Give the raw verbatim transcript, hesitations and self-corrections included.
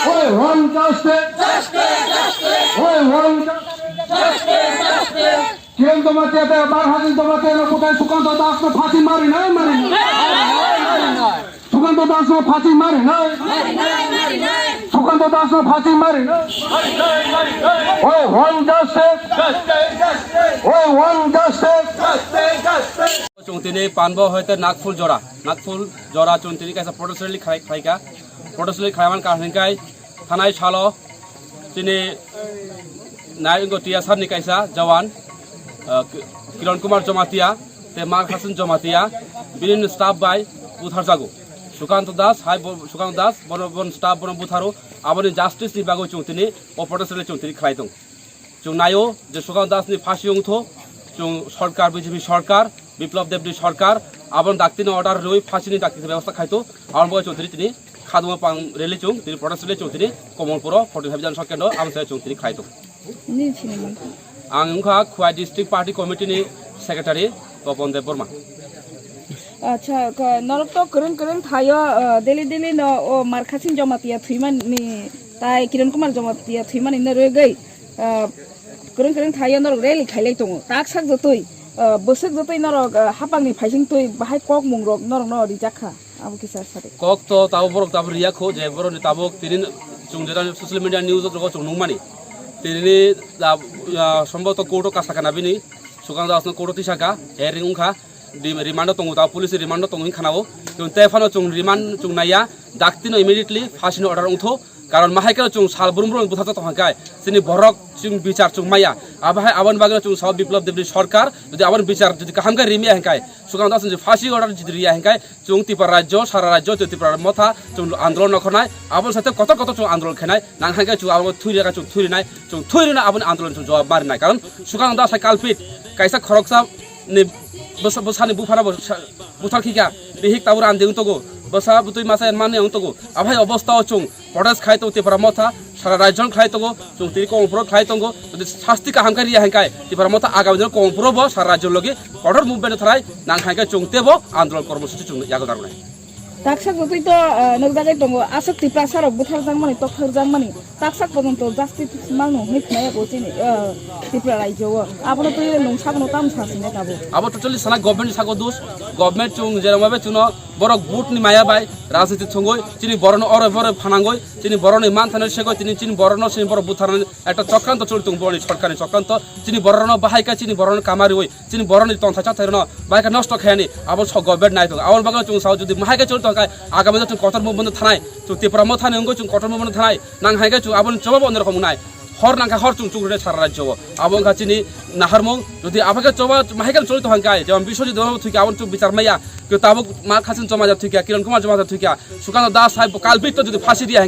We want justice. Justice, justice. We want justice. Justice, justice. Kiran Jamatia te, Markhasing Jamatia no buthai Sukanta Das no phasi mari nai, mari nai. Sukanta Das no phasi mari nai. Sukanta Das no phasi mari nai. We want justice. We want justice. Chwng tini Panbo hoite Nagpur jora, Nagpur jora chwng tini kaisa protest rally khlai, khlaika. Protest rally khlaiman kaham kai thanai salo chini nai ingo T S R ni kaisa jawan, uh, Kiran Kumar Jamatia te Markhasing Jamatia bini staff bai butharjago. Sukanta Das hai bo, Sukanta Das bono, bono staff bono butharo, aboni justice ni bagwi chwng tini o protest rally chwng tini khlai tong. Chwng naio je Sukanta Das ni phasi wngtho, chwng sorkar, B J P sorkar, Biplab Deb ni sorkar, aboni dakti no order rwi phasi ni dakti bebostha khaito, aboni bagwi chwng tini tini khaduma pang rally chwng, tini protest rally chwng tini Komolpuro, forty five jan sokendo, aboni sai chwng tini khlai tong. Nini sini mangkha? Ang wngkha Khowai District Party Committee ni Secretary Topon Deb Borma. Acha, ka-, norok to kwrwng kwrwng thaio, uh, daily daily no, o Markhasing Jamatia thwimani, tai Kiran Kumar Jamatia thwimani no rwgwi, uh, kwrwng kwrwng thaio norok rally khailai tongo. Tak sak jotoi, uh, bwswk jotoi norok, uh, hapangni phaising twi bahai kokmung rok norok no rijak kha. Abo kisa sari. Kok to tabuk borok tabuk riya kho je borok ni tabuk tini chwng jeta social media news rok chwng nukmani. Tini da, uh, somboto court o kasa kana bini. Sukanta Das no court o tisaka, hearing wngkha. Di-, remand o tongo, ta police remand o tongo hinwi khanao. Chwng tephano chwng remand chwng naiya, dakti no immediately phasi ni order wngtho. Karon mahai khe chwng sal brum brum butharjak tongkha khe, chini borok chwng bichar chwng maya. Abo hai aboni bagwi chwng sao Biplab Deb ni sorkar, jodi aboni bichar jodi kaham khe rimya hinkhe, Sukanta Das ni phasi order jodi riya hinkhe, chwng Tripura rajyo, sara rajyo, chwng Tripura motha, chwng andolon nokholnai, aboni sathe kotor kotor chwng andolon khainai, nang hai khe chwng abo thwi rwkha, chwng thwi rwnai, chwng thwi rwna aboni andolon chwng jawab ma rwnai. Karon Sukanta Das hai culprit, kaisa khoroksa ni bwsa-, bwsani buphano bo sa-, buthar khika, bihik tabuk randi wng tongo, bwsa bwtwi masa manwi wng tongo. Abo hai obostha o chwng protest khai tongo Tripura motha, sara rajyon khai tongo, chwng tini Komolpuro khai tongo. Jodi sasti kaham khe riya hinkhe Tripura motha agami dino Komolpuro bo sara rajyo logi kotor movement tharai nang hai khe chwng tebo andolon kormosuchi chwng yago narwnai. Taksa jotoi to, ah, nukjagwi tongo, aswk Tiprasa rok butharjakmani, tokthokjakmani, taksa pojonto justice mangno hwnwi khwnaya bo chini, ah, Tripura rajyo o. Abono twi nwng sabono tamo sa sinai tabuk? Abo totally sana government ni sago dos. Government chwng jerema bai chwngno borok vote ni maya bai rajniti thwngwi chini borokno oro boro phanangwi chini borokni manthano segwi tini chini borokno chini borok butharnani ekta chokranto choli tongo borokni sorkarni chokranto. Chini borokno bahai khe chini borokno kama riwi chini borokni tongthai chathairokno bahai khe nosto khaiyani abo sok government nai tongo. Aboni bagwi chwng sao jodi bahai khe choli tongkha agami chwng kotor movement thanai, chwng Tipra mothani wngwi chwng kotor movement thanai. Nang hai khe chwng aboni choba bo onno rokom wngnai. Hor nang kha hor chwng chukri sara rajyo o. Abo wngkha chini naharmung. Jodi abo khe choba hai khe choli tong hai khe, jemon Biswajit Debbarma thwikha, aboni chwng bichar maya. Khe tabuk Markhasing Jamatia thwikha, Kiran Kumar Jamatia thwikha, Sukanta Das hai bo kalpit to jodi phasi riya hai